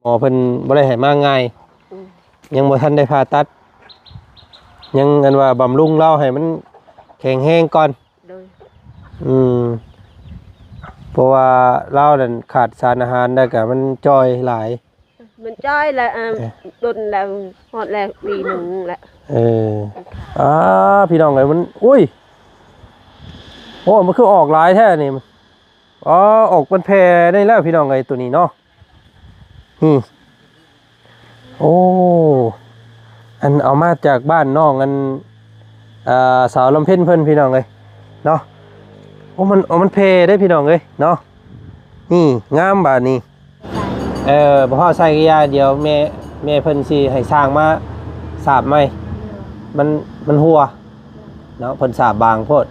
ໝໍເພິ່ນບໍ່ໄດ້ໃຫ້ມາງ່າຍ ອືມ ຍັງບໍ່ທັນໄດ້ຜ່າຕັດ ຍັງອັນວ່າບຳລຸງລາວໃຫ້ມັນແຂງແຮງກ່ອນ ໂດຍ ອືມ ເພາະວ່າລາວນັ້ນຂາດສານອາຫານ ແລ້ວກະມັນຈ່ອຍຫຼາຍ ມັນຈ່ອຍແລ້ວ ເອີ ດົນແລ້ວ ຮອດແລ້ວປີໜຶ່ງແລ້ວ ເອີ ອາ ພີ່ນ້ອງເອີຍ ມັນ ອຸ້ຍ ໂອ້ ມັນຄືອອກຫຼາຍແທ້ນີ້ ອໍ ອອກ ມັນແຜ່ໄດ້ແລ້ວພີ່ນ້ອງເອີຍ ໂຕນີ້ເນາະ ອືມ ໂອ້ ອັນເອົາມາຈາກບ້ານນ້ອງ ອັນ ອ່າ ສາວລຳເພັນເພິ່ນພີ່ນ້ອງເອີຍເນາະ ໂອ້ ມັນ ໂອ້ ມັນແຜ່ເດ້ພີ່ນ້ອງເອີຍເນາະ ນີ້ງາມບາດນີ້ ເອີ ບໍ່ພໍໃສ່ກະຢ່າ ດຽວແມ່ ແມ່ເພິ່ນຊິໃຫ້ຊ່າງມາສາບໃໝ່ ມັນ ມັນຮົ່ວເນາະ ເພິ່ນສາບບາງໂພດ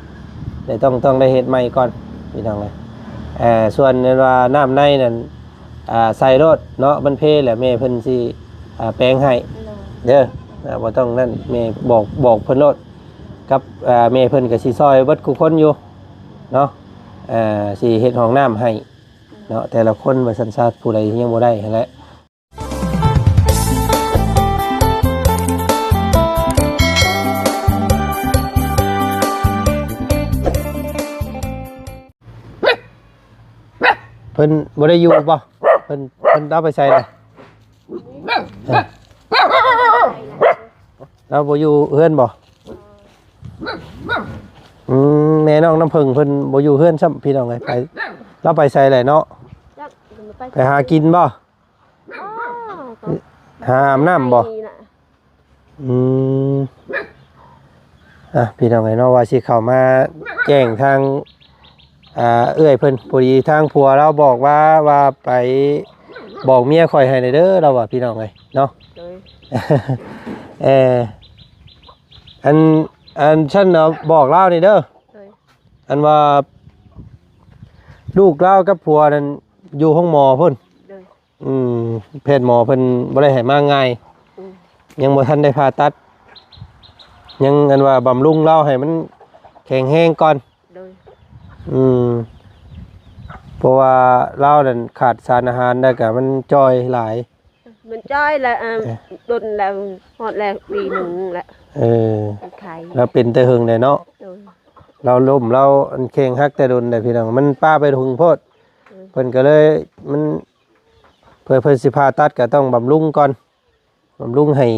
ເລີຍຕ້ອງ ຕ້ອງໄດ້ເຮັດໃໝ່ກ່ອນພີ່ນ້ອງເອີຍ ເອີ ສ່ວນອັນວ່ານ້ຳໃນນັ້ນ ອ່າ ໃສ່ໂລດເນາະ ມັນເພແລ້ວແມ່ເພິ່ນຊິ ອ່າ ແປງໃຫ້ເດີ ອ່າ ບໍ່ຕ້ອງນັ້ນ ແມ່ບອກ ບອກເພິ່ນໂລດ ກັບ ອ່າ ແມ່ເພິ່ນກະຊິຊ່ອຍເບິດຄູ່ຄົນຢູ່ເນາະ ເອີ ຊິເຮັດຫ້ອງນ້ຳໃຫ້ ເນາະ ແຕ່ລະຄົນວ່າຊັ້ນຊະ ຜູ້ໃດຍັງບໍ່ໄດ້ຫັ້ນແຫຼະ ເພິ່ນບໍ່ໄດ້ຢູ່ບໍ່? ເພິ່ນ ເພິ່ນລາວໄປໃສລະ? ລາວບໍ່ຢູ່ເຮືອນບໍ່? ອືມ ແມ່ນ້ອງນ້ຳເຜິ້ງເພິ່ນບໍ່ຢູ່ເຮືອນຊ້ຳ ພີ່ນ້ອງເອີຍ ໄປ ລາວໄປໃສແຫຼະເນາະ? ຈັກ ໄປຫາກິນບໍ່? ຫາອາບນ້ຳບໍ່? ໄປນີ້ນະ ອືມ ອ່ະ ພີ່ນ້ອງເອີຍເນາະ ວ່າຊິເຂົ້າມາແຈ້ງທາງ ອ່າ ເອື້ອຍເພິ່ນ ພໍດີທາງຜົວລາວບອກວ່າ ວ່າໄປບອກເມຍຂ້ອຍໃຫ້ແດ່ເດີ ລາວວ່າ ພີ່ນ້ອງເອີຍເນາະ ໂດຍ ເອີ ອັນ ອັນຊັ້ນເນາະ ບອກລາວນີ້ເດີ ໂດຍ ອັນວ່າລູກລາວກັບຜົວນັ້ນຢູ່ໂຮງໝໍພຸ້ນ ໂດຍ ອືມ ແພດໝໍເພິ່ນບໍ່ໄດ້ໃຫ້ມາງ່າຍ ອືມ ຍັງບໍ່ທັນໄດ້ຜ່າຕັດ ຍັງອັນວ່າບຳລຸງລາວໃຫ້ມັນແຂງແຮງກ່ອນ ໂດຍ ອືມ ເພາະວ່າລາວນັ້ນຂາດສານອາຫານ ແລ້ວກະມັນຈ່ອຍຫຼາຍ ມັນຈ່ອຍແລ້ວ ອ່າ ເອີ ດົນແລ້ວ ຮອດແລ້ວປີໜຶ່ງແລ້ວ ເອີ ມັນໄຂ້ ລາວເປັນແຕ່ເຫິງແລ້ວເນາະ ໂດຍ ລາວລົ້ມ ລາວອັນແຂ້ງຫັກແຕ່ດົນແລ້ວ ພີ່ນ້ອງ ມັນປາໄປເຖິງໂພດ ໂດຍ ເພິ່ນກະເລີຍ ມັນ ເພື່ອເພິ່ນຊິຜ່າຕັດກະຕ້ອງບຳລຸງກ່ອນ ບຳລຸງໃຫ້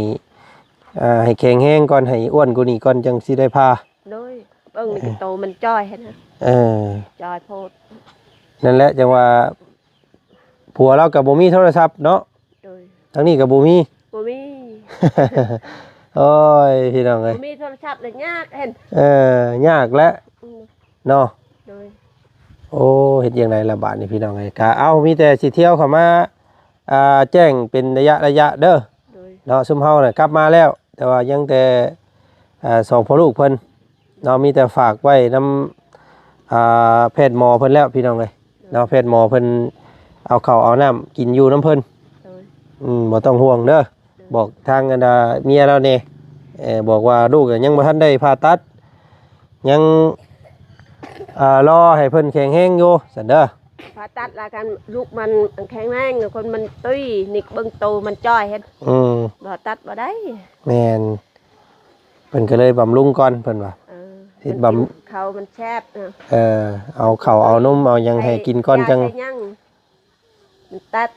ອ່າ ໃຫ້ແຂງແຮງກ່ອນ ໃຫ້ອ້ວນກວ່ານີ້ກ່ອນ ຈັ່ງຊິໄດ້ຜ່າ ໂດຍ ເບິ່ງນີ້ ເອີ ໂຕມັນຈ່ອຍຫັ້ນນະ ເອີ ຈ່ອຍໂພດ ນັ້ນແຫຼະ ຈັ່ງວ່າຜົວລາວກະບໍ່ມີໂທລະສັບເນາະ ໂດຍ ທາງນີ້ກະບໍ່ມີ ບໍ່ມີ ໂອ້ຍ ພີ່ນ້ອງເອີຍ ບໍ່ມີໂທລະສັບລະຍາກເຫັນ ເອີ ຍາກແຫຼະ ອືມ ເນາະ ໂດຍ ໂອ້ ເຮັດຈັ່ງໃດລະບາດນີ້ ພີ່ນ້ອງເອີຍ ກະເອົາ ມີແຕ່ຊິທ່ຽວເຂົ້າມາ ອ່າ ແຈ້ງເປັນໄລຍະໄລຍະເດີ ໂດຍ ເນາະ ຊຸມເຮົານະກັບມາແລ້ວ ແຕ່ວ່າຍັງແຕ່ ອ່າ ສອງພໍ່ລູກເພິ່ນເນາະ ມີແຕ່ຝາກໄວ້ນຳ ອ່າ ແພດໝໍເພິ່ນແລ້ວ ພີ່ນ້ອງເອີຍເນາະ ແພດໝໍເພິ່ນເອົາເຂົ້າເອົານ້ຳກິນຢູ່ນຳເພິ່ນ ໂດຍ ອືມ ບໍ່ຕ້ອງຫ່ວງເດີ ໂດຍ ບອກທາງອັນ ອ່າ ເມຍລາວແດ່ ເອີ ບອກວ່າລູກຍັງບໍ່ທັນໄດ້ຜ່າຕັດ ຍັງ ອ່າ ລໍໃຫ້ເພິ່ນແຂງແຮງຢູ່ຊັ້ນເດີ ຜ່າຕັດລະກັນ ລູກມັນແຂງແຮງ ຄົນມັນຕຸ້ຍ ນີ້ເບິ່ງໂຕມັນຈ່ອຍເຫັນ ອືມ ບໍ່ຕັດບໍ່ໄດ້ ແມ່ນ ເພິ່ນກະເລີຍບຳລຸງກ່ອນ ເພິ່ນວ່າ ເອີ ເຮັດບຳ ເຂົ້າມັນແຊບ ເອີ ເອີ ເອົາເຂົ້າເອົານົມເອົາຫຍັງໃຫ້ກິນກ່ອນ ຈັ່ງ ມັນຕັດ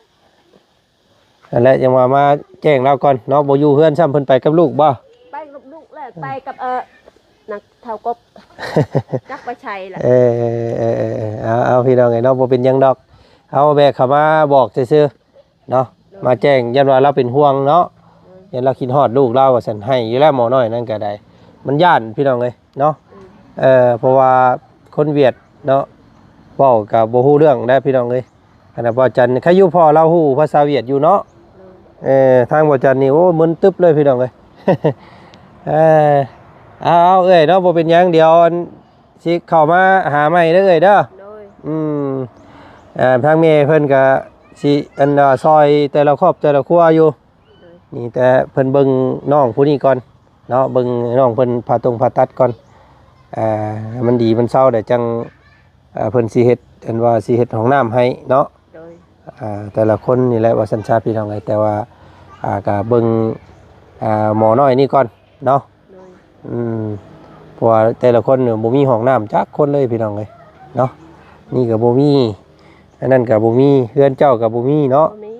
ນັ້ນແຫຼະ ຈັ່ງວ່າມາແຈ້ງລາວກ່ອນເນາະ ບໍ່ຢູ່ເຮືອນຊ້ຳ ເພິ່ນໄປກັບລູກບໍ່? ໄປກັບລູກແຫຼະ ໄປກັບ ເອີ ນັກເຖົ້າກົບ ຈັກໄປໃສລະ ເອີ ເອີ ເອີ ເອີ ເອົາ ເອົາ ພີ່ນ້ອງເອີຍເນາະ ບໍ່ເປັນຫຍັງດອກ ເຮົາແບກເຂົ້າມາບອກຊື່ໆ ເນາະ ໂດຍ ມາແຈ້ງ ຢ້ານວ່າລາວເປັນຫ່ວງເນາະ ໂດຍ ຢ້ານລາວຄິດຮອດລູກລາວວ່າຊັ້ນ ໃຫ້ຢູ່ແລ້ວໝໍນ້ອຍນັ້ນກະໄດ້ ມັນຢ້ານ ພີ່ນ້ອງເອີຍເນາະ ອືມ ເອີ ເພາະວ່າຄົນຫວຽດເນາະ ເວົ້າກະບໍ່ຮູ້ເລື່ອງໄດ໋ ພີ່ນ້ອງເອີຍ ຂະໜາດວ່າຈັນ ໃຄຢູ່ພໍ່ລາວຮູ້ພາສາຫວຽດຢູ່ເນາະ ໂດຍ ເອີ ທາງບໍ່ຈັນນີ້ ໂອ້ ມຶນຕຶບເລີຍ ພີ່ນ້ອງເອີຍ ເອີ ເອົາ ເອົາ ເອື້ອຍເນາະ ບໍ່ເປັນຫຍັງ ດຽວ ຊິເຂົ້າມາຫາໃໝ່ເດີເອື້ອຍເດີ ໂດຍ ອືມ ເອີ ທາງແມ່ເພິ່ນກະຊິ ອັນ ຊ່ອຍແຕ່ລະຄອບແຕ່ລະຄົວຢູ່ ໂດຍ ນີ້ແຕ່ເພິ່ນເບິ່ງນ້ອງຜູ້ນີ້ກ່ອນເນາະ ເບິ່ງນ້ອງເພິ່ນຜ່າຕົງຜ່າຕັດກ່ອນ ເອີ ໃຫ້ມັນດີມັນເຊົາ ແລ້ວຈັ່ງ ເອີ ເພິ່ນຊິເຮັດ ອັນວ່າຊິເຮັດຫ້ອງນ້ຳໃຫ້ເນາະ ໂດຍ ອ່າ ແຕ່ລະຄົນນີ້ແຫຼະວ່າຊັ້ນຊະພີ່ນ້ອງເອີຍ ແຕ່ວ່າ ອ່າ ກະເບິ່ງ ອ່າ ໝໍນ້ອຍນີ້ກ່ອນເນາະ. ໂດຍ ອືມ ເພາະວ່າແຕ່ລະຄົນນີ້ບໍ່ມີຫ້ອງນ້ຳຈັກຄົນເລີຍພີ່ນ້ອງເອີຍເນາະ. ນີ້ກະບໍ່ມີ ອັນນັ້ນກະບໍ່ມີ ເຮືອນເຈົ້າກະບໍ່ມີເນາະ. ບໍ່ມີ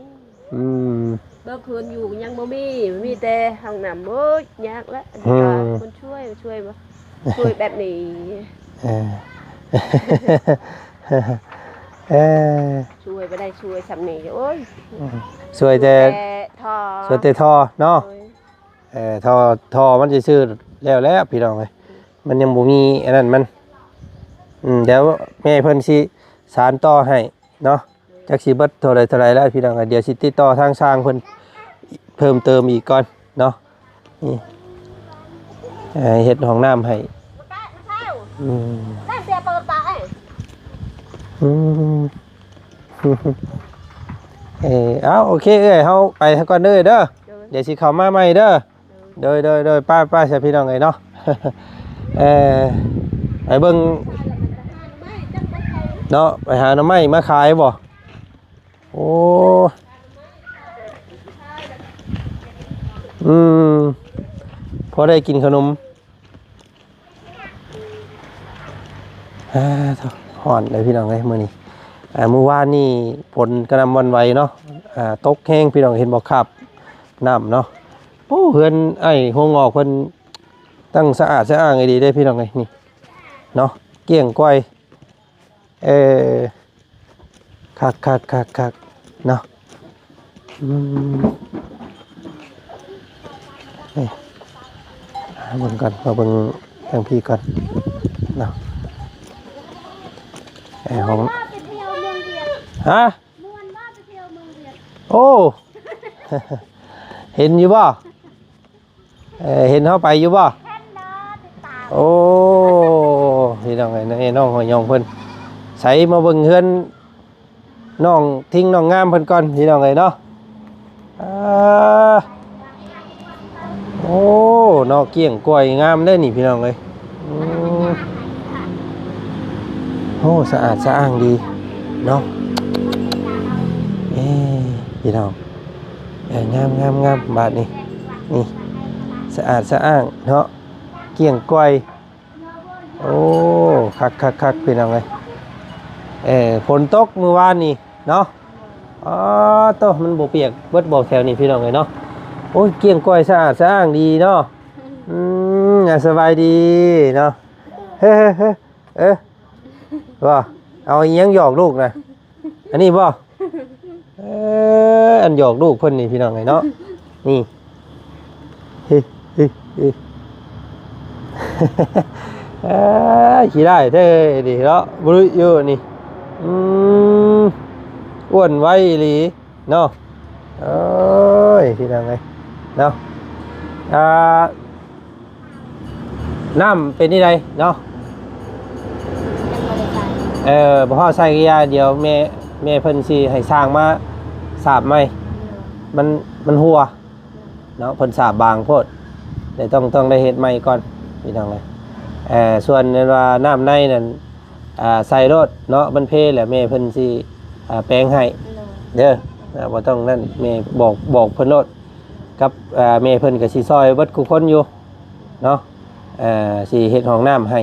ອືມ ເບິ່ງເຮືອນຢູ່ຍັງບໍ່ມີ ມີແຕ່ຫ້ອງນ້ຳ. ໂອ້ຍ ຍາກລະ ອືມ ຄົນຊ່ວຍ ຊ່ວຍບໍ່ ຊ່ວຍແບບນີ້ ເອີ ເອີ ຊ່ວຍບໍ່ໄດ້ ຊ່ວຍຊ່ຳນີ້. ໂອ້ຍ ອືມ ຊ່ວຍແຕ່ ຊ່ວຍແຕ່ທໍ່ ຊ່ວຍແຕ່ທໍ່ເນາະ. ໂດຍ ເອີ ທໍ່ ທໍ່ມັນຊື່ໆແລ້ວແຫຼະພີ່ນ້ອງເອີຍ ມັນຍັງບໍ່ມີອັນນັ້ນມັນ. ອືມ ດຽວແມ່ເພິ່ນຊິສານຕໍ່ໃຫ້ເນາະ. ຈັກຊິເບິດເທົ່າໃດເທົ່າໃດແລ້ວພີ່ນ້ອງເອີຍ ດຽວຊິຕິດຕໍ່ທາງຊ່າງເພິ່ນເພີ່ມເຕີມອີກກ່ອນເນາະ. ນີ້ ເອີ ເຮັດຫ້ອງນ້ຳໃຫ້. ອືມ ອືມ ເອີ ເອົາ ໂອເຄເອື້ອຍ ເຮົາໄປກ່ອນເດີ ເດີ ໂດຍ ດຽວຊິເຂົ້າມາໃໝ່ເດີ. ໂດຍ ໂດຍ ໂດຍ ໄປ ໄປຊະພີ່ນ້ອງເອີຍເນາະ. ເອີ ໄປເບິ່ງເນາະ ໄປຫາໜໍ່ໄມ້ມາຂາຍບໍ່? ໂອ້ ອືມ ພໍໄດ້ກິນຂະໜົມ. ອ່າ ຮ້ອນເດີພີ່ນ້ອງເອີຍ ມື້ນີ້ ອ່າ ມື້ວານນີ້ຝົນກະໜ່ຳຫວັ່ນໄຫວເນາະ ອ່າ ຕົກແຮງພີ່ນ້ອງ ເຫັນບໍ່ ຄາບນ້ຳເນາະ. ໂອ້ ເຮືອນອ້າຍຫົວງອກເພິ່ນຕັ້ງສະອາດສະອ້າງອີ່ຫຼີເດ້ພີ່ນ້ອງເອີຍ ນີ້ເນາະ ກ້ຽງກ້ອຍ. ເອີ ຄັກໆໆໆເນາະ. ອືມ ນີ້ ມາເບິ່ງກ່ອນ ມາເບິ່ງທາງພີ້ກ່ອນເນາະ. ເອີ ຫ້ອງ ຮະ ໂອ້ ເຫັນຢູ່ບໍ່? ເອີ ເຫັນເຮົາໄປຢູ່ບໍ່? ໂອ້ ພີ່ນ້ອງເອີຍ ນ້ອງຫອຍຍອງເພິ່ນ ໃສ ມາເບິ່ງເຮືອນນ້ອງທິງນ້ອງງາມເພິ່ນກ່ອນ ພີ່ນ້ອງເອີຍເນາະ. ອ່າ ໂອ້ ເນາະ ກ້ຽງກ້ອຍງາມເດ້ນີ້ ພີ່ນ້ອງເອີຍ. ອືມ ໂອ້ ສະອາດສະອ້າງດີເນາະ. ເອີ ພີ່ນ້ອງ ເອີ ງາມໆໆ ບາດນີ້ ນີ້ ສະອາດສະອ້າງເນາະ ກ້ຽງກ້ອຍ. ໂອ້ ຄັກໆໆ ພີ່ນ້ອງເອີຍ. ເອີ ຝົນຕົກມື້ວານນີ້ເນາະ. ອໍ ໂຕ ມັນບໍ່ປຽກເບິດບໍ່ແຖວນີ້ ພີ່ນ້ອງເອີຍເນາະ. ໂອ້ຍ ກ້ຽງກ້ອຍ ສະອາດສະອ້າງດີເນາະ. ອືມ ອ່າ ສະບາຍດີເນາະ. ເຮີ ເຮີ ເຮີ ເອີ ບໍ່ ເອົາອີ່ຫຍັງຫຍອກລູກນະ? ອັນນີ້ບໍ່? ເອີ ອັນຫຍອກລູກເພິ່ນນີ້ ພີ່ນ້ອງເອີຍເນາະ. ນີ້ ເຮີ ເຮີ ເຮີ ເອີ ຂີ້ຮ້າຍແທ້ນີ້ເນາະ ບລຸຍຢູ່ນີ້. ອືມ ອ້ວນໄວອີ່ຫຼີເນາະ. ໂອ້ຍ ພີ່ນ້ອງເອີຍເນາະ. ອ່າ ນ້ຳເປັນຈັ່ງໃດເນາະ? ຍັງບໍ່ໄດ້ໃສ່ ເອີ ບໍ່ຮອດໃສ່ກະຢ່າ ດຽວແມ່ ແມ່ເພິ່ນຊິໃຫ້ຊ່າງມາສາບໃໝ່. ເອີ ມັນ ມັນຮົ່ວເນາະ ເພິ່ນສາບບາງໂພດ ແຕ່ຕ້ອງ ຕ້ອງໄດ້ເຮັດໃໝ່ກ່ອນ ພີ່ນ້ອງເອີຍ. ເອີ ສ່ວນອັນວ່ານ້ຳໃນນັ້ນ ອ່າ ໃສ່ໂລດເນາະ ມັນເພແລ້ວແມ່ເພິ່ນຊິ ອ່າ ແປງໃຫ້ເດີ. ອ່າ ບໍ່ຕ້ອງນັ້ນ ແມ່ບອກ ບອກເພິ່ນໂລດ ກັບ ອ່າ ແມ່ເພິ່ນກະຊິຊ່ອຍເບິດຄູ່ຄົນຢູ່ເນາະ. ເອີ ຊິເຮັດຫ້ອງນ້ຳໃຫ້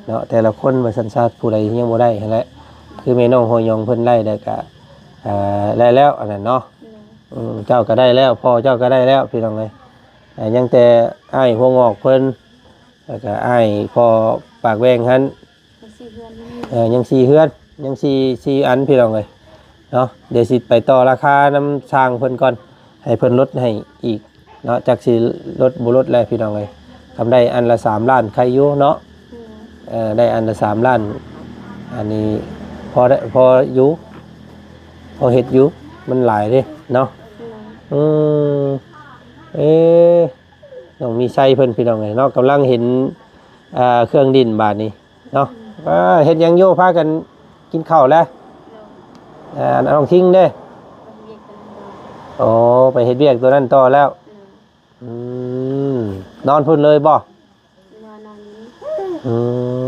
ເນາະ ແຕ່ລະຄົນວ່າຊັ້ນຊະ ຜູ້ໃດຍັງບໍ່ໄດ້ຫັ້ນແຫຼະ. ຄືແມ່ນ້ອງຫົວຍອງເພິ່ນໄດ້ແລ້ວກະ ອ່າ ໄດ້ແລ້ວອັນນັ້ນເນາະ. ອືມ ເຈົ້າກະໄດ້ແລ້ວ ພໍ່ເຈົ້າກະໄດ້ແລ້ວ ພີ່ນ້ອງເອີຍ. ອ່າ ຍັງແຕ່ອ້າຍຫົວງອກເພິ່ນ ແລ້ວກະອ້າຍພໍ່ປາກແຫວ່ງຫັ້ນ ຍັງສີ່ເຮືອນ ເອີ ຍັງສີ່ເຮືອນ ຍັງສີ່ ສີ່ອັນ ພີ່ນ້ອງເອີຍເນາະ. ດຽວຊິໄປຕໍ່ລາຄານຳຊ່າງເພິ່ນກ່ອນ ໃຫ້ເພິ່ນລົດໃຫ້ອີກເນາະ ຈັກຊິລົດບໍ່ລົດແຫຼະ ພີ່ນ້ອງເອີຍ. ຄຳໄດ້ອັນລະສາມລ້ານໄຄຢູ່ເນາະ. ອືມ ເອີ ໄດ້ອັນລະສາມລ້ານ ອັນນີ້ພໍໄດ້ ພໍຢູ່ ພໍເຮັດຢູ່ ມັນຫຼາຍເດ້ເນາະ. ອືມ ອືມ ເອີ ນ້ອງມີໄຊເພິ່ນ ພີ່ນ້ອງເອີຍເນາະ ກຳລັງເຫັນ ອ່າ ເຄື່ອງດິ້ນບາດນີ້ເນາະ. ອືມ ອ່າ ເຮັດຫຍັງຢູ່ ພາກັນກິນເຂົ້າແລ້ວ? ໂດຍ ອ່າ ນ້ອງທິງເດ້? ໄປເຮັດວຽກຕົວນັ້ນຕໍ່ ອໍ ໄປເຮັດວຽກຕົວນັ້ນຕໍ່ແລ້ວ. ໂດຍ ອືມ ນອນພຸ້ນເລີຍບໍ່? ນອນ ນອນຢູ່ນີ້. ອື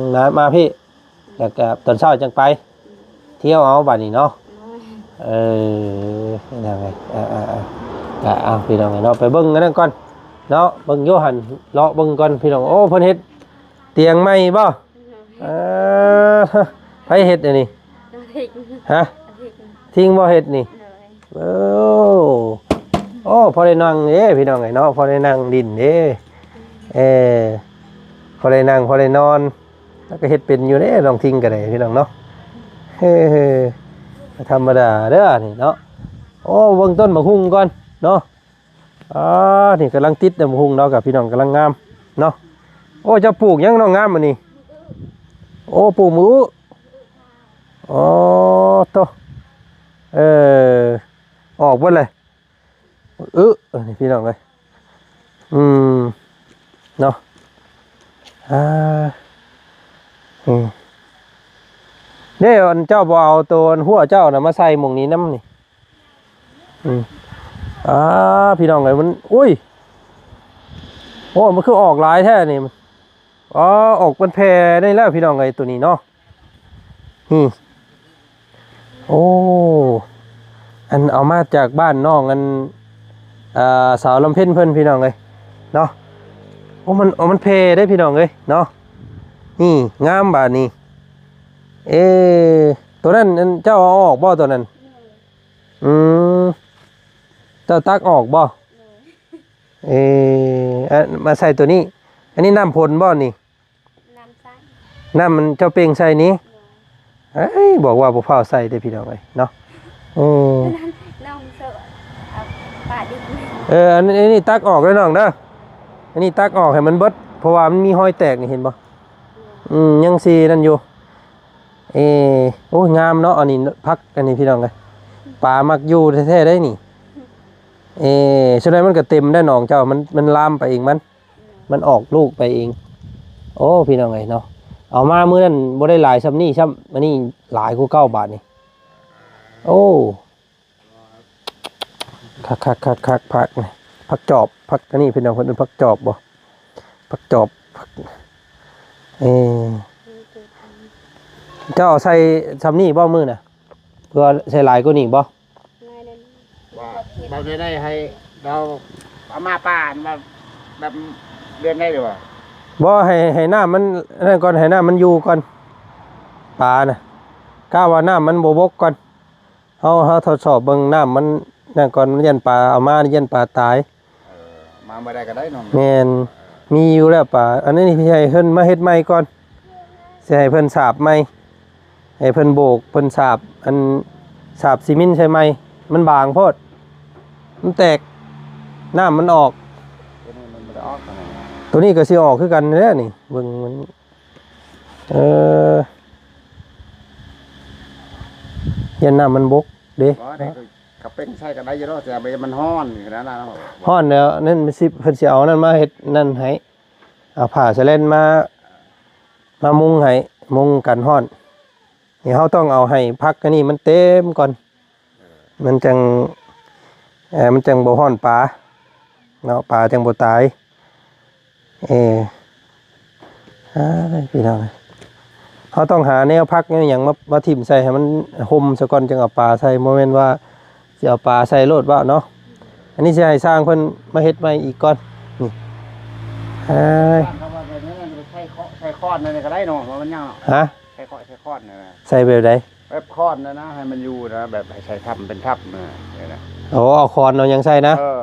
ມ ມາ ມາພີ້ ແລ້ວກະຕອນເຊົ້າຈັ່ງໄປ ອືມ ທ່ຽວເອົາບາດນີ້ເນາະ. ໂດຍ ເອີ ພີ່ນ້ອງເອີຍ ເອີໆໆ ກະເອົາ ພີ່ນ້ອງເອີຍເນາະ ໄປເບິ່ງອັນນັ້ນກ່ອນເນາະ ເບິ່ງຢູ່ຫັ້ນ ເລາະເບິ່ງກ່ອນ ພີ່ນ້ອງ. ໂອ້ ເພິ່ນເຮັດຕຽງໃໝ່ບໍ່? ເອີ ໃຜເຮັດອັນນີ້? ນ້ອງທິງ ຮະ? ນ້ອງທິງ ທິງບໍ່ເຮັດນີ້? ໂດຍ ໂອ້ ໂອ້ ພໍໄດ້ນັ່ງເດ້ ພີ່ນ້ອງເອີຍເນາະ ພໍໄດ້ນັ່ງຫຼິ້ນເດ້ ເອີ ພໍໄດ້ນັ່ງ ພໍໄດ້ນອນ ແລ້ວກໍເຮັດເປັນຢູ່ເດ້ ນ້ອງທິງກໍໄດ້ ພີ່ນ້ອງເນາະ ເອີ ບໍ່ທຳມະດາເດີ້ນີ້ເນາະ. ໂອ້ ເບິ່ງຕົ້ນໝາກຫຸ່ງກ່ອນເນາະ. ອ່າ ນີ້ກຳລັງຕິດໝາກຫຸ່ງເນາະ ກັບພີ່ນ້ອງ ກຳລັງງາມເນາະ. ໂອ້ ເຈົ້າປູກຫຍັງເນາະ ງາມອັນນີ້? ໂອ້ ປູກໝາກອຶ ອໍ ໂທ້ ເອີ ອອກເບິດເລີຍ ອຶ ນີ້ ພີ່ນ້ອງເອີຍ ອືມ ເນາະ ອ່າ ອືມ ເດ້ ອັນເຈົ້າບໍ່ເອົາໂຕອັນຫົວເຈົ້ານະມາໃສ່ໝ່ອງນີ້ນຳນີ້? ອືມ ອ່າ ພີ່ນ້ອງເອີຍ ມັນ ໂອ້ຍ ໂອ້ ມັນຄືອອກຫຼາຍແທ້ນີ້ ອໍ ອອກເປັນແຜ່ໄດ້ແລ້ວ ພີ່ນ້ອງເອີຍ ໂຕນີ້ເນາະ ນີ້ ໂອ້ ອັນເອົາມາຈາກບ້ານນ້ອງ ອັນ ອ່າ ສາວລຳເພັນເພິ່ນ ພີ່ນ້ອງເອີຍເນາະ. ໂອ້ ມັນ ໂອ້ ມັນແຜ່ເດ້ ພີ່ນ້ອງເອີຍເນາະ ນີ້ ງາມບາດນີ້. ເອ ໂຕນັ້ນ ອັນເຈົ້າເອົາອອກບໍ່ ໂຕນັ້ນ? ອືມ ເຈົ້າຕັກອອກບໍ່? ໂດຍ ເອ ອັນ ມາໃສ່ໂຕນີ້ ອັນນີ້ນ້ຳຝົນບໍ່ນີ້? ນ້ຳໃສ ນ້ຳມັນເຈົ້າເປັ່ງໃສ່ນີ້? ໂດຍ ເອີຍ ບອກວ່າບໍ່ຟ້າວໃສ່ເດ້ ພີ່ນ້ອງເອີຍເນາະ ເອີ ນ້ອງໂຊ ເອົາປາດິນ ເອີ ອັນນີ້ ອັນນີ້ຕັກອອກເດີ້ນ້ອງເດີ້ ອັນນີ້ຕັກອອກໃຫ້ມັນເບິດ ເພາະວ່າມັນມີຮອຍແຕກນີ້ ເຫັນບໍ່? ໂດຍ ອືມ ຍັງຊິນັ້ນຢູ່. ເອ ໂອ້ຍ ງາມເນາະ ອັນນີ້ຜັກ ອັນນີ້ ພີ່ນ້ອງເອີຍ ປາມັກຢູ່ແທ້ໆ ໄດ໋ນີ້. ເອ ສ່ວນໃຫຍ່ມັນກໍເຕັມໄດ໋ ໜອງເຈົ້າ ມັນ ມັນລາມໄປເອງ ມັນ ມັນອອກລູກໄປເອງ. ໂອ້ ພີ່ນ້ອງເອີຍເນາະ ເອົາມາມື້ນັ້ນບໍ່ໄດ້ຫຼາຍຊ່ຳນີ້ຊ້ຳ ອັນນີ້ຫຼາຍກວ່າເກົ່າບາດນີ້. ໂອ້ ຄັກໆໆໆ ຜັກນີ້ ຜັກຈອບ ຜັກອັນນີ້ ພີ່ນ້ອງ ເພິ່ນເອີ້ນຜັກຈອບບໍ່? ຜັກຈອບ ຜັກ ເອີ ເຈົ້າເອົາໃສ່ຊ່ຳນີ້ບໍ່ມື້ນະ? ເພື່ອໃສ່ຫຼາຍກວ່ານີ້ບໍ່? ໜ້ອຍໜຶ່ງ ວ່າ ບໍ່ໄດ້ ໄດ້ໃຫ້ລາວເອົາມາປານວ່າແບບເດືອນໃດຫຼືວ່າ? ບໍ່ ໃຫ້ ໃຫ້ນ້ຳມັນອັນນັ້ນກ່ອນ ໃຫ້ນ້ຳມັນຢູ່ກ່ອນ ປານະ ກະວ່ານ້ຳມັນບໍ່ບົກກ່ອນ. ເຮົາ ເຮົາທົດສອບເບິ່ງນ້ຳມັນນັ້ນກ່ອນ ມັນຢ້ານປາ ເອົາມາຢ້ານປາຕາຍ. ເອີ ມາເມື່ອໃດກໍໄດ້ເນາະ. ແມ່ນ ມີຢູ່ແລ້ວປາ ອັນນີ້ໃຫ້ເພິ່ນມາເຮັດໃໝ່ກ່ອນ ຊິໃຫ້ເພິ່ນສາບໃໝ່ ໃຫ້ເພິ່ນໂບກ ເພິ່ນສາບ ອັນ ສາບຊີມິນໃສ່ໃໝ່ ມັນບາງໂພດ ມັນແຕກ ນ້ຳມັນອອກ. ໂຕນີ້ມັນບໍ່ໄດ້ອອກ ໂຕນີ້ກໍຊິອອກຄືກັນແຫຼະນີ້ ເບິ່ງມັນ ເອີ ຢ້ານນ້ຳມັນບົກເດ້. ບໍ່ ນີ້ຄືເຂົາເປັ່ງໃສ່ກໍໄດ້ຢູ່ດອກ ແຕ່ມັນຮ້ອນຂະໜາດນັ້ນ. ຮ້ອນແລ້ວນັ້ນມັນຊິ ເພິ່ນຊິເອົານັ້ນມາເຮັດນັ້ນໃຫ້ ເອົາຜ້າສະແລນມາ ມາມຸງໃຫ້ ມຸງກັນຮ້ອນ. ນີ້ເຮົາຕ້ອງເອົາໃຫ້ຜັກອັນນີ້ມັນເຕັມກ່ອນ ມັນຈັ່ງ ເອີ ມັນຈັ່ງບໍ່ຮ້ອນປາເນາະ ປາຈັ່ງບໍ່ຕາຍ. ເອີ ອ້າຍ ພີ່ນ້ອງ ເຮົາຕ້ອງຫາແນວພັກແນວຫຍັງມາ ມາຖິ້ມໃສ່ໃຫ້ມັນຮົ່ມຊະກ່ອນ ຈຶ່ງເອົາປາໃສ່ ບໍ່ແມ່ນວ່າຊິເອົາປາໃສ່ໂລດເວົ້າເນາະ. ອັນນີ້ຊິໃຫ້ຊ່າງເພິ່ນມາເຮັດໃໝ່ອີກກ່ອນ ນີ້. ອ້າຍ ໃສ່ຄ້ອນນັ້ນກໍໄດ້ເນາະ ວ່າມັນຍັງເນາະ. ຮະ? ໃສ່ຄ້ອນ ໃສ່ຄ້ອນນັ້ນນະ. ໃສ່ແບບໃດ? ແບບຄ້ອນນັ້ນນະ ໃຫ້ມັນຢູ່ນະ ແບບໃຫ້ໃສ່ທັບເປັນທັບນະ. ໂອ້ ເອົາຄ້ອນເອົາຫຍັງໃສ່ນະ? ເອີ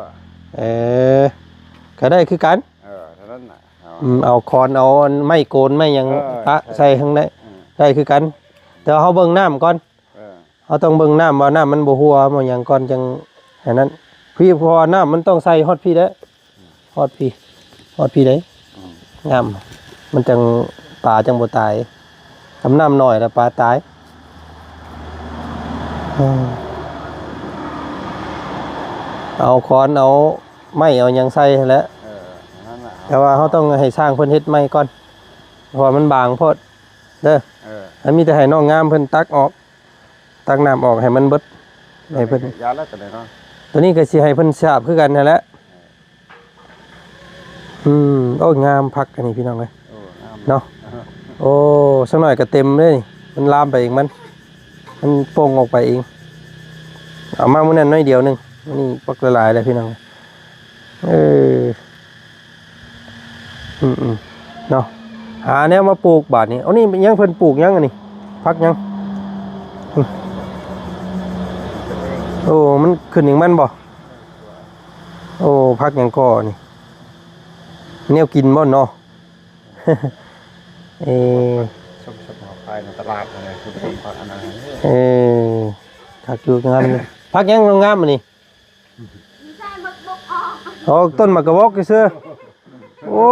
ເອີ ກໍໄດ້ຄືກັນ. ເອີ ເທົ່ານັ້ນນະ. ເອົາ ອືມ ເອົາຄ້ອນ ເອົາອັນໄມ້ໂກນໄມ້ຫຍັງ ເອີ ປະໃສ່ຂ້າງໃນ ເອີ ໄດ້ຄືກັນ ແຕ່ວ່າເຮົາເບິ່ງນ້ຳກ່ອນ. ເອີ ເຮົາຕ້ອງເບິ່ງນ້ຳວ່ານ້ຳມັນບໍ່ຮົ່ວບໍ່ຫຍັງກ່ອນ ຈັ່ງອັນນັ້ນ ພີ່ ເພາະວ່ານ້ຳມັນຕ້ອງໃສ່ຮອດພີ້ເດີ້ ຮອດພີ້ ຮອດພີ້ເດ້. ອືມ ງາມ ມັນຈັ່ງ ປາຈັ່ງບໍ່ຕາຍ ຄັນນ້ຳໜ້ອຍລະປາຕາຍ. ອືມ ເອົາຄ້ອນ ເອົາໄມ້ ເອົາຫຍັງໃສ່ຫັ້ນແຫຼະ. ເອີ ນັ້ນລະ ແຕ່ວ່າເຮົາຕ້ອງໃຫ້ຊ່າງເພິ່ນເຮັດໃໝ່ກ່ອນ ເພາະວ່າມັນບາງໂພດເດີ. ເອີ ອັນມີແຕ່ໃຫ້ນ້ອງງາມເພິ່ນຕັກອອກ ຕັກນ້ຳອອກໃຫ້ມັນເບິດ ໃຫ້ເພິ່ນ ຢ່າລະ ໂຕນີ້ກໍຊິໃຫ້ເພິ່ນສາບຄືກັນຫັ້ນແຫຼະ. ອືມ ໂອ້ ງາມຄັກອັນນີ້ພີ່ນ້ອງເອີຍ. ໂອ້ ງາມເນາະ. ເອີ ໂອ້ ສັກໜ້ອຍກໍເຕັມເດ້ນີ້ ມັນລາມໄປເອງ ມັນ ມັນປົ່ງອອກໄປເອງ. ເອົາມາມື້ນັ້ນໜ້ອຍດຽວໜຶ່ງ ມື້ນີ້ບັກຫຼາຍໆເລີຍພີ່ນ້ອງ. ເອີ ອືມໆ ເນາະ ຫາແນວມາປູກບາດນີ້. ເອົາ ນີ້ຫຍັງ ເພິ່ນປູກຫຍັງອັນນີ້? ຜັກຫຍັງ? ອືມ ໂອ້ ມັນຂຶ້ນເອງມັນບໍ່? ໂອ້ ຜັກຫຍັງກໍນີ້? ແນວກິນບໍ່ເນາະ? ເອີ ຊົມໆເຮົາຂາຍໃນຕະຫຼາດນີ້ແຫຼະ ຊົມໆເຂົາອັນນັ້ນ ເອີ ຄັກຢູ່ ງາມຢູ່. ຜັກຫຍັງງາມໆອັນນີ້? ໂອ້ ຕົ້ນໝາກກະບົກຊື່ໆ. ໂອ້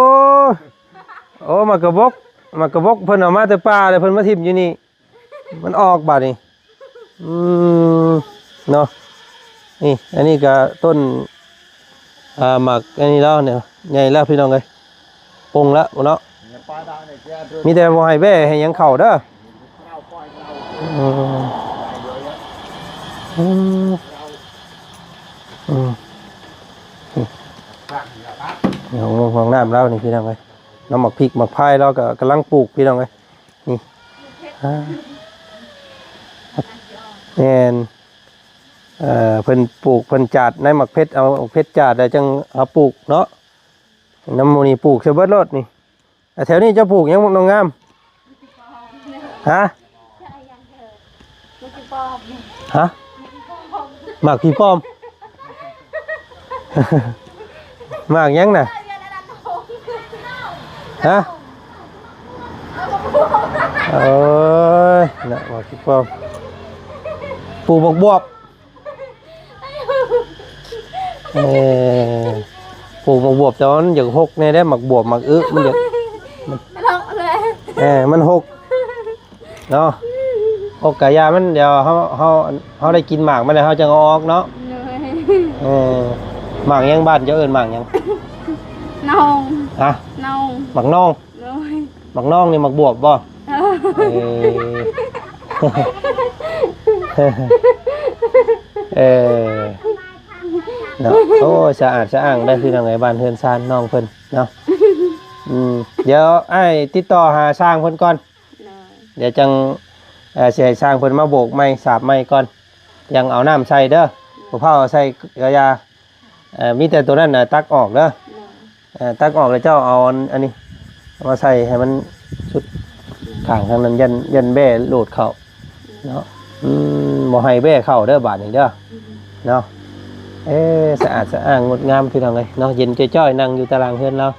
ໂອ້ ໝາກກະບົກ ໝາກກະບົກເພິ່ນເອົາມາແຕ່ປ່າ ແລ້ວເພິ່ນມາຖິ້ມຢູ່ນີ້ ມັນອອກບາດນີ້. ອືມ ເນາະ ນີ້ ອັນນີ້ກະຕົ້ນ ອ່າ ໝາກອັນນີ້ແລ້ວເນຍ ໃຫຍ່ແລ້ວພີ່ນ້ອງເອີຍ ປົງແລ້ວເນາະ. ມີແຕ່ບໍ່ໃຫ້ແບ້ໃຫ້ຫຍັງເຂົ້າເດີ. ອືມ ອືມ ອືມ ຫ້ອງນ້ຳລາວນີ້ພີ່ນ້ອງເອີຍ ນ້ຳໝາກພິກໝາກພາຍລາວກໍກຳລັງປູກພີ່ນ້ອງເອີຍ. ນີ້ ອ່າ ແມ່ນ ເອີ ເພິ່ນປູກ ເພິ່ນຈາດໃນໝາກເພັດ ເອົາໝາກເພັດຈາດແລ້ວຈັ່ງເອົາປູກເນາະ. ນ້ຳໝູ່ນີ້ປູກໃສ່ເບິດໂລດນີ້. ອ່າ ແຖວນີ້ເຈົ້າປູກຫຍັງນ້ອງງາມ? ຮະ? ຮະ? ໝາກຜີປ້ອມ. ໝາກຫຍັງນະ? ຮະ? ໂອ້ຍ ນະ ໝາກຜີປ້ອມ. ປູກໝາກບວບ. ເອີ ປູກໝາກບວບ ແຕ່ວ່າມັນຢາກຫົກແດ່ເດ້ ໝາກບວບ ໝາກອຶ ມັນຢາກ ເອີ ມັນຫົກເນາະ. ຫົກກະຢ່າມັນ ດຽວເຮົາ ເຮົາ ເຮົາໄດ້ກິນໝາກມັນແລ້ວ ເຮົາຈັ່ງເອົາອອກເນາະ. ເອີ ໝາກຫຍັງ ບ້ານເຈົ້າເອີ້ນໝາກຫຍັງ? ນອງ. ຮະ? ນອງ. ໝາກນອງ. ໂດຍ. ໝາກນອງນີ້ໝາກບວບບໍ່? ເອີ ເອີ ເອີ ເນາະ. ໂອ້ຍ ສະອາດສະອ້າງໄດ໋ພີ່ນ້ອງເອີຍ ບ້ານເຮືອນຊານນ້ອງເພິ່ນເນາະ. ອືມ ດຽວອ້າຍຕິດຕໍ່ຫາຊ່າງເພິ່ນກ່ອນ. ໂດຍ. ດຽວຈັ່ງ ເອີ ຊິໃຫ້ຊ່າງເພິ່ນມາໂບກໃໝ່ ສາບໃໝ່ກ່ອນ ຍັງເອົານ້ຳໃສ່ເດີ. ໂດຍ. ບໍ່ພາວເອົາໃສ່ກະຢ່າ. ເອີ ມີແຕ່ໂຕນັ້ນນະ ຕັກອອກເດີ. ໂດຍ. ເອີ ຕັກອອກແລ້ວເຈົ້າເອົາອັນ ອັນນີ້ມາໃສ່ໃຫ້ມັນສຸດຂ້າງທາງນັ້ນ ຢ້ານ ຢ້ານແບ້ໂຫຼດເຂົ້າເນາະ. ອືມ ບໍ່ໃຫ້ແບ້ເຂົ້າເດີບາດນີ້ເດີ ອືມ ເນາະ. ເອີ ສະອາດສະອ້າງງົດງາມພີ່ນ້ອງເອີຍເນາະ ເຢັນຈ້ອຍໆ ນັ່ງຢູ່ຕາລ່າງເຮືອນລາວ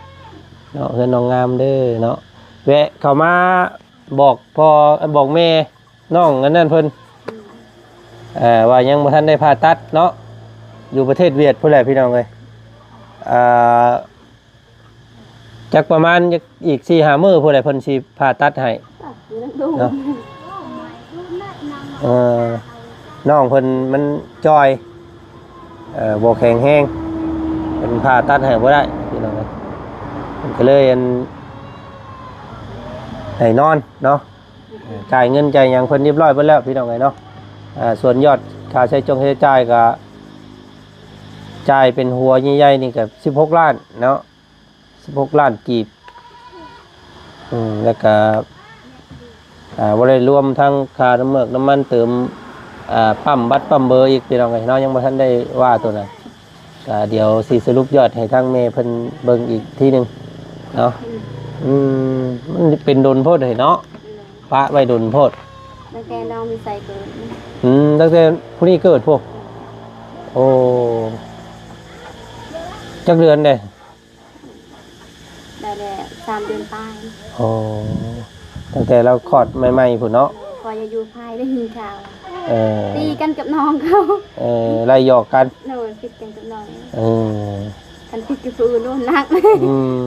ເນາະ ເຮືອນນ້ອງງາມເດີເນາະ. ແວະເຂົ້າມາບອກພໍ່ ບອກແມ່ ນ້ອງອັນນັ້ນເພິ່ນ ອືມ ເອີ ວ່າຍັງບໍ່ທັນໄດ້ຜ່າຕັດເນາະ ຢູ່ປະເທດຫວຽດພຸ້ນແຫຼະພີ່ນ້ອງເອີຍ. ເອີ ຈັກປະມານ ຈັກອີກສີ່ຫ້າມື້ພຸ້ນແຫຼະ ເພິ່ນຊິຜ່າຕັດໃຫ້ ເນາະ. ເອີ ນ້ອງເພິ່ນມັນຈ່ອຍ ເອີ ບໍ່ແຂງແຮງ ເພິ່ນຜ່າຕັດໃຫ້ບໍ່ໄດ້ພີ່ນ້ອງເອີຍ ເພິ່ນກໍເລີຍ ອັນ ໃຫ້ນອນເນາະ. ເອີ ຈ່າຍເງິນຈ່າຍຫຍັງເພິ່ນຮຽບຮ້ອຍເບິດແລ້ວພີ່ນ້ອງເອີຍເນາະ. ເອີ ສ່ວນຍອດຄ່າໃຊ້ຈ່າຍ ຄ່າໃຊ້ຈ່າຍກໍ ຈ່າຍເປັນຫົວໃຫຍ່ໆນີ້ກໍສິບຫົກລ້ານເນາະ ສິບຫົກລ້ານກີບ. ອືມ ແລ້ວກໍ ອ່າ ບໍ່ໄດ້ລວມທັງຄ່ານ້ຳເມືອກນ້ຳມັນເຕີມ ອ່າ ປ້ຳບັດປ້ຳເບີອີກພີ່ນ້ອງເອີຍເນາະ ຍັງບໍ່ທັນໄດ້ວ່າໂຕນັ້ນ. ກະດຽວຊິສະຫຼຸບຍອດໃຫ້ທາງແມ່ເພິ່ນເບິ່ງອີກທີໜຶ່ງເນາະ. ອືມ ອືມ ມັນເປັນດົນໂພດເດເນາະ ປະໄວ້ດົນໂພດ ຕັ້ງແຕ່ນ້ອງມີໄຊເກີດ. ອືມ ຕັ້ງແຕ່ຜູ້ນີ້ເກີດພຸ້ນ. ໂອ້ ຈັກເດືອນເດ້? ໄດ້ແລ້ວ ສາມເດືອນປາຍ. ໂອ້ ຕັ້ງແຕ່ລາວຄອດໃໝ່ໆພຸ້ນເນາະ. ຂ້ອຍຢາກຢູ່ພາຍໄດ້ຍິນຂ່າວ ເອີ ຕີກັນກັບນ້ອງເຂົາ. ເອີ ໄລ່ຫຍອກກັນ. ໂດຍ ຜິດກັນກັບນ້ອງ. ເອີ ຄັນຜິດກັບຜູ້ອື່ນໂດນໜັກ. ອືມ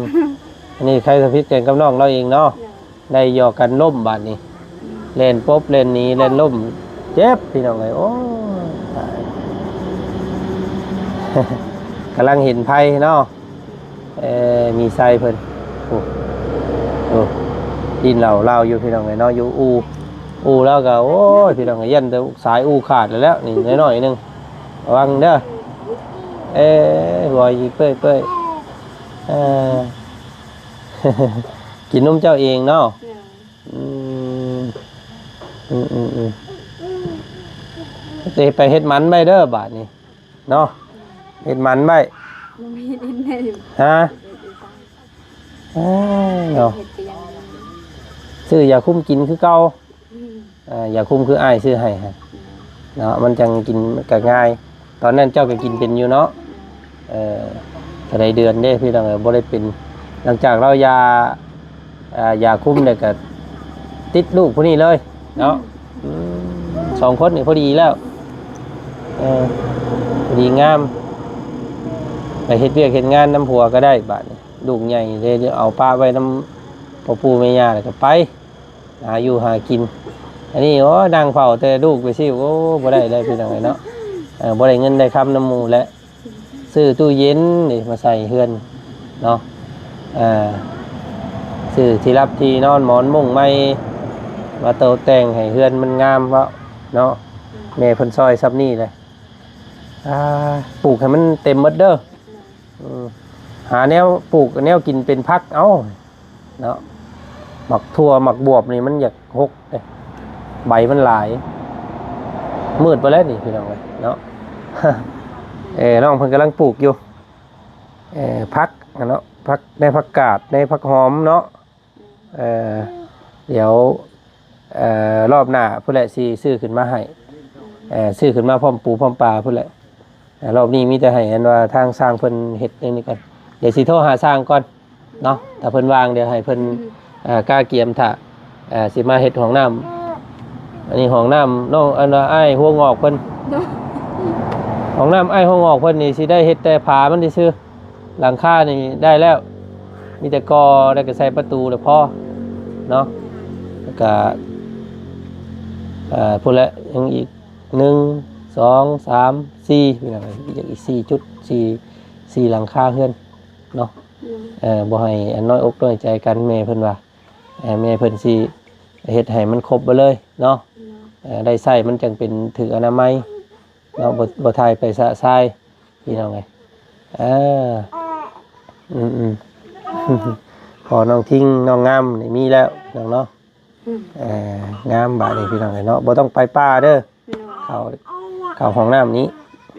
ອັນນີ້ໃຄຈະຜິດກັນກັບນ້ອງລາວເອງເນາະ. ໂດຍ. ໄດ້ຫຍອກກັນລົ້ມບາດນີ້ ອືມ ແລ່ນປົບແລ່ນໜີແລ່ນລົ້ມ ເຈັບພີ່ນ້ອງເອີຍ. ໂອ້ຍ ຕາຍ ກຳລັງເຫັນໄພເນາະ. ເອີ ມີໄຊເພິ່ນ ໂອ້ ໂອ້ ດິນເຫຼົ້າລາວຢູ່ພີ່ນ້ອງເອີຍເນາະ ຢູ່ອູ່ ອູ່ລາວກໍ ໂອ້ຍ ພີ່ນ້ອງເອີຍ ຢ້ານແຕ່ສາຍອູ່ຂາດແລ້ວ ນີ້ນ້ອຍໆໜຶ່ງ ລະວັງເດີ. ເອີ ຫົວອີເປີ້ຍໆ ເອີ ກິນນົມເຈົ້າເອງເນາະ. ອືມ ອືມ ອືມ ອືມ. ເຮັດໄປເຮັດມັນໄວ້ເດີບາດນີ້ເນາະ ເຮັດມັນໄວ້ ບໍ່ມີເຮັດເຮັດແນ່ຢູ່ ຮະ ເຮັດຢູ່ ເອີ ເນາະ ເຮັດໄປຢ່າງ ຊື້ຢາຄຸມກິນຄືເກົ່າ ອືມ ເອີ ຢາຄຸມຄືອ້າຍຊື້ໃຫ້ຫັ້ນເນາະ ມັນຈັ່ງກິນກໍງ່າຍ. ຕອນນັ້ນເຈົ້າກໍກິນເປັນຢູ່ເນາະ ເອີ ເທົ່າໃດເດືອນເດ້ພີ່ນ້ອງເອີຍ ບໍ່ໄດ້ເປັນ. ຫຼັງຈາກລາວຢາ ອ່າ ຢາຄຸມແລ້ວກໍຕິດລູກຜູ້ນີ້ເລີຍເນາະ ອືມ ອືມ ສອງຄົນນີ້ພໍດີແລ້ວ ເອີ ພໍດີງາມ ໄປເຮັດວຽກເຮັດງານນຳຜົວກໍໄດ້ບາດນີ້ ລູກໃຫຍ່ເດ້ ເອົາປະໄວ້ນຳພໍ່ປູ່ແມ່ຍ່າແລ້ວກໍໄປຫາຢູ່ຫາກິນ. ອັນນີ້ ໂອ້ ນັ່ງເຝົ້າແຕ່ລູກໄປຊິ ໂອ້ ບໍ່ໄດ້ເລີຍພີ່ນ້ອງເອີຍເນາະ ເອີ ບໍ່ໄດ້ເງິນໄດ້ຄຳນຳໝູ່ແຫຼະ. ຊື້ຕູ້ເຢັນນີ້ມາໃສ່ເຮືອນເນາະ ອ່າ ຊື້ທີ່ລັບທີ່ນອນໝອນມຸ້ງໃໝ່ ມາຕົກແຕ່ງໃຫ້ເຮືອນມັນງາມເນາະ ແມ່ເພິ່ນຊ່ອຍຊ່ຳນີ້ແຫຼະ. ອ່າ ປູກໃຫ້ມັນເຕັມໝົດເດີ ອືມ ຫາແນວປູກແນວກິນເປັນຜັກເອົາ ເນາະ ໝາກຖົ່ວໝາກບວບນີ້ມັນຢາກຫົກເດ້ ໃບມັນຫຼາຍ ມືດໄປແລ້ວນີ້ພີ່ນ້ອງເອີຍເນາະ. ເອີ ນ້ອງເພິ່ນກຳລັງປູກຢູ່ ເອີ ຜັກເນາະ ຜັກ ໃນຜັກກາດ ໃນຜັກຫອມເນາະ ເອີ ດຽວ ເອີ ລອບໜ້າພຸ້ນແຫຼະ ຊິຊື້ຂຶ້ນມາໃຫ້ ເອີ ຊື້ຂຶ້ນມາພ້ອມປູພ້ອມປາພຸ້ນແຫຼະ. ອ່າ ລອບນີ້ມີແຕ່ໃຫ້ອັນວ່າທາງຊ່າງເພິ່ນເຮັດອັນນີ້ກ່ອນ ດຽວຊິໂທຫາຊ່າງກ່ອນເນາະ ຖ້າເພິ່ນວ່າງ ດຽວໃຫ້ເພິ່ນ ອືມ ເອີ ກະກຽມຖ້າ ເອີ ຊິມາເຮັດຫ້ອງນ້ຳ. ອັນນີ້ຫ້ອງນ້ຳນ້ອງ ອັນວ່າອ້າຍຫົວງອກເພິ່ນ ໂດຍ ຫ້ອງນ້ຳອ້າຍຫົວງອກເພິ່ນນີ້ຊິໄດ້ເຮັດແຕ່ຝາມັນຊື່ໆ ຫຼັງຄານີ້ໄດ້ແລ້ວ ມີແຕ່ກໍ່ ແລ້ວກໍໃສ່ປະຕູແລ້ວພໍເນາະ ແລ້ວກໍ ເອີ ພຸ້ນແຫຼະ ຍັງອີກ ໜຶ່ງ ສອງ ສາມ ສີ່ ພີ່ນ້ອງເອີຍ ອີກສີ່ຈຸດ ສີ່ ສີ່ຫຼັງຄາເຮືອນເນາະ ອືມ ເອີ ບໍ່ໃຫ້ອັນນ້ອຍອົກນ້ອຍໃຈກັນ ແມ່ເພິ່ນວ່າ ເອີ ແມ່ເພິ່ນຊິເຮັດໃຫ້ມັນຄົບເບິດເລີຍເນາະ ອືມ ເອີ ໄດ້ໃຊ້ມັນຈັ່ງເປັນຖືກອະນາໄມເນາະ ບໍ່ ບໍ່ຖ່າຍໄປຊະຊາຍ ພີ່ນ້ອງເອີຍ ເອີ ອືມໆ ພໍນ້ອງທິງນ້ອງງາມນີ້ມີແລ້ວນ້ອງເນາະ ອືມ ເອີ ງາມບາດນີ້ພີ່ນ້ອງເອີຍເນາະ ບໍ່ຕ້ອງໄປປ່າເດີ ເນາະ ເຂົ້າ ເຂົ້າຫ້ອງນ້ຳນີ້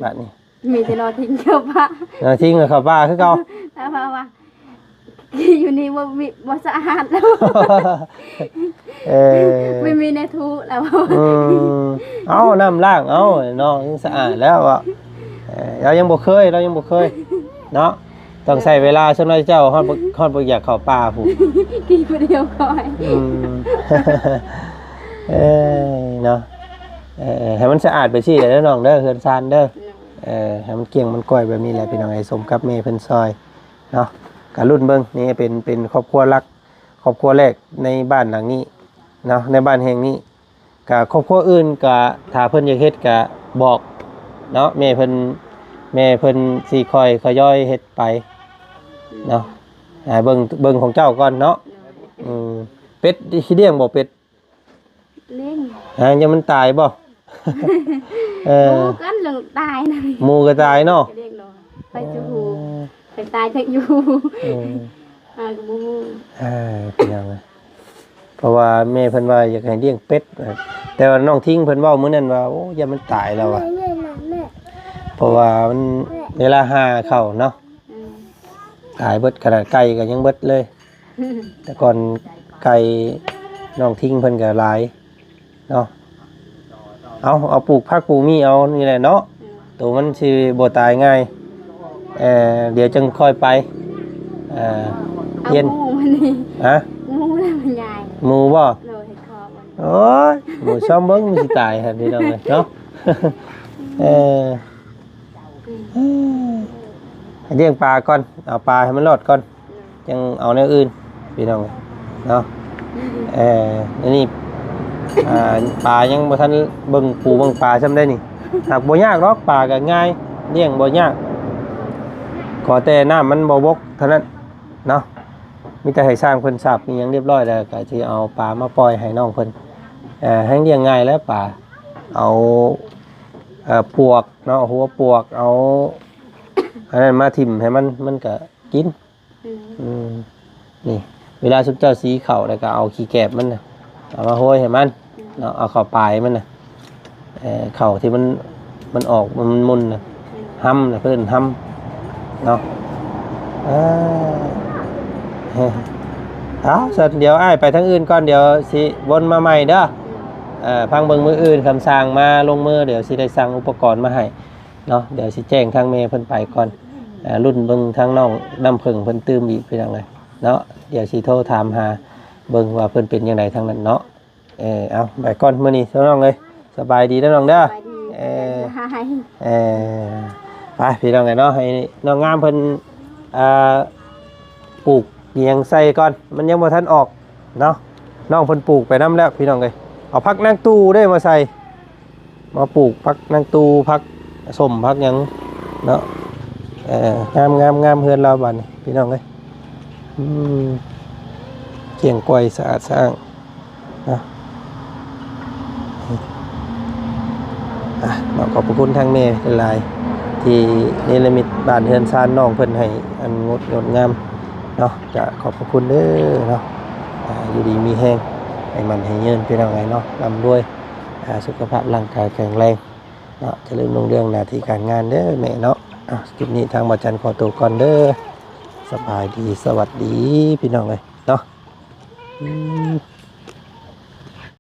ບາດນີ້ ມີແຕ່ນ້ອງທິງເຂົ້າປ່າ ນ້ອງທິງກໍເຂົ້າປ່າຄືເກົ່າ ແລ້ວວ່າ ວ່າ ຢູ່ນີ້ບໍ່ມີ ບໍ່ສະອາດແລ້ວ ເອີ ບໍ່ມີແນວຖູແລ້ວ ອືມ ເອົານ້ຳລ້າງເອົາ ນ້ອງຍັງສະອາດແລ້ວເນາະ ເອີ ລາວຍັງບໍ່ເຄີຍ ລາວຍັງບໍ່ເຄີຍເນາະ ຕ້ອງໃຊ້ເວລາຊະໜ້ອຍ ເຈົ້າຮອດບໍ່ ຮອດບໍ່ຢາກເຂົ້າປ່າພຸ້ນ ກິນຜູ້ດຽວກ່ອນ ອືມ ເອີ ເນາະ ເອີ ໃຫ້ມັນສະອາດໄປຊີ້ແຫຼະເດີນ້ອງເດີ ເຮືອນຊານເດີ ເອີ ໃຫ້ມັນກ້ຽງມັນກ້ອຍແບບນີ້ແຫຼະ ພີ່ນ້ອງເອີຍ ສົມກັບແມ່ເພິ່ນຊ່ອຍເນາະ ກະລຸ້ນເບິ່ງ ນີ້ເປັນ ເປັນຄອບຄົວຫຼັກ ຄອບຄົວແລກໃນບ້ານຫຼັງນີ້ເນາະ ໃນບ້ານແຫ່ງນີ້ ກະຄອບຄົວອື່ນກະຖ້າເພິ່ນຢາກເຮັດກະບອກເນາະ ແມ່ເພິ່ນ ແມ່ເພິ່ນຊິຄ່ອຍຂະຫຍອຍເຮັດໄປເນາະ ໃຫ້ເບິ່ງ ເບິ່ງຂອງເຈົ້າກ່ອນເນາະ ອືມ ເປັດຊິລ້ຽງບໍ່ ເປັດ? ລ້ຽງ ຮະ ຢ້ານມັນຕາຍບໍ່? ເອີ ຮູ້ກັນເລື່ອງຕາຍນະ ໝູກໍຕາຍເນາະ ລ້ຽງເນາະ ໃຜຊິຮູ້ ເອີ ທັງຕາຍທັງຢູ່ ເອີ ເຮົາກໍບໍ່ຮູ້ ເອີ ເປັນຫຍັງນະ ເພາະວ່າແມ່ເພິ່ນວ່າຢາກໃຫ້ລ້ຽງເປັດ ແຕ່ວ່ານ້ອງທິງເພິ່ນເວົ້າມື້ນັ້ນວ່າ ໂອ້ ຢ້ານມັນຕາຍແລ້ວວ່າ ເພາະວ່າມັນເວລາຫາເຂົ້າເນາະ ອືມ ຕາຍເບິດ ຂະໜາດໄກ່ກໍຍັງເບິດເລີຍ ແຕ່ກ່ອນໄກ່ນ້ອງທິງເພິ່ນກໍຫຼາຍເນາະ ເອົາ ເອົາປູກຜັກປູກໝີ່ເອົານີ້ແຫຼະເນາະ ໂຕມັນຊິບໍ່ຕາຍງ່າຍ ເອີ ດຽວຈັ່ງຄ່ອຍໄປ ເອີ ເອົາ ເຢັນ ໝູມັນນີ້ ຮະ ໝູແລ້ວມັນໃຫຍ່ ໝູບໍ່? ໂດຍ ໃຫ້ຄອບມັນ ໂອ້ຍ ໝູຊອມເບິ່ງມັນຊິຕາຍຫັ້ນ ພີ່ນ້ອງເອີຍເນາະ ເອີ ໃຫ້ລ້ຽງປາກ່ອນ ເອົາປາໃຫ້ມັນລອດກ່ອນ ຈັ່ງເອົາແນວອື່ນ ພີ່ນ້ອງເນາະ ເອີ ອັນນີ້ ອ່າ ປາຍັງບໍ່ທັນເບິ່ງປູເບິ່ງປາຊ່ຳໃດນີ້ ຫາກບໍ່ຍາກດອກ ປາກໍງ່າຍ ລ້ຽງບໍ່ຍາກ ຂໍແຕ່ນ້ຳມັນບໍ່ບົກເທົ່ານັ້ນເນາະ ມີແຕ່ໃຫ້ຊ່າງເພິ່ນສາບອີ່ຫຍັງຮຽບຮ້ອຍແລ້ວ ກໍຊິເອົາປາມາປ່ອຍໃຫ້ນ້ອງເພິ່ນ ເອີ ແຮ່ງລ້ຽງງ່າຍແຫຼະປາ ເອົາ ເອີ ປວກເນາະ ຫົວປວກ ເອົາອັນນັ້ນມາຖິ້ມໃຫ້ມັນ ມັນກໍກິນ ອືມ ອືມ ນີ້ ເວລາຊຸມເຈົ້າສີເຂົ້າແລ້ວກໍເອົາຂີ້ແກບມັນນະ ເອົາມາໂຮຍໃຫ້ມັນ ອືມ ເນາະ ເອົາເຂົ້າປາຍມັນນະ ເອີ ເຂົ້າທີ່ມັນ ມັນອອກ ມັນໝຸ່ນນະ ຮຳນະ ເພິ່ນຮຳເນາະ. ເອີ ເອົາ ຊັ້ນດຽວອ້າຍໄປທາງອື່ນກ່ອນ ດຽວຊິວົນມາໃໝ່ເດີ. ເອີ ຟັງເບິ່ງມື້ອື່ນ ຄຳສັ່ງມາລົງມື ດຽວຊິໄດ້ສັ່ງອຸປະກອນມາໃຫ້ເນາະ. ດຽວຊິແຈ້ງທາງແມ່ເພິ່ນໄປກ່ອນ. ເອີ ລຸ້ນເບິ່ງທາງນ້ອງນ້ຳເຜິ້ງເພິ່ນຕື່ມອີກ ພີ່ນ້ອງເອີຍເນາະ. ດຽວຊິໂທຖາມຫາເບິ່ງວ່າເພິ່ນເປັນຈັ່ງໃດທາງນັ້ນເນາະ. ເອີ ເອົາ ໄປກ່ອນມື້ນີ້ ພີ່ນ້ອງເອີຍ. ສະບາຍດີເດີນ້ອງເດີ. ສະບາຍດີ. ເອີ ເອີ ໄປພີ່ນ້ອງເອີຍເນາະ. ໃຫ້ນ້ອງງາມເພິ່ນ ອ່າ ປູກອີ່ຫຍັງໃສ່ກ່ອນ ມັນຍັງບໍ່ທັນອອກເນາະ. ນ້ອງເພິ່ນປູກໄປນຳແລ້ວ ພີ່ນ້ອງເອີຍ. ເອົາຜັກນາງຕູເດ້ມາໃສ່ ມາປູກຜັກນາງຕູ ຜັກສົ້ມ ຜັກຫຍັງເນາະ. ເອີ ງາມໆໆ ເຮືອນລາວບາດນີ້ ພີ່ນ້ອງເອີຍ. ອືມ ກ້ຽງກວາຍ ສະອາດສະອ້າງເນາະ. ອ່ະ ເນາະ ຂອບພະຄຸນທາງແມ່ຫຼາຍໆ ທີ່ເນລະມິດບ້ານເຮືອນຊານນ້ອງເພິ່ນໃຫ້ອັນງົດ ງົດງາມເນາະ. ກະຂອບພະຄຸນເດີເນາະ. ອ່າ ຢູ່ດີມີແຮງ ໃຫ້ໝັ້ນໃຫ້ຍືນ ພີ່ນ້ອງເອີຍເນາະ. ລ່ຳລວຍ ອ່າ ສຸຂະພາບຮ່າງກາຍແຂງແຮງເນາະ. ຈະເລີນຮຸ່ງເຮືອງໜ້າທີ່ການງານເດີແມ່ເນາະ. ອ່ະ ຄລິບນີ້ທາງບ່າວຈັນຂໍໂຕກ່ອນເດີ. ສະບາຍດີ ສະຫວັດດີ ພີ່ນ້ອງເອີຍເນາະ. ອືມ.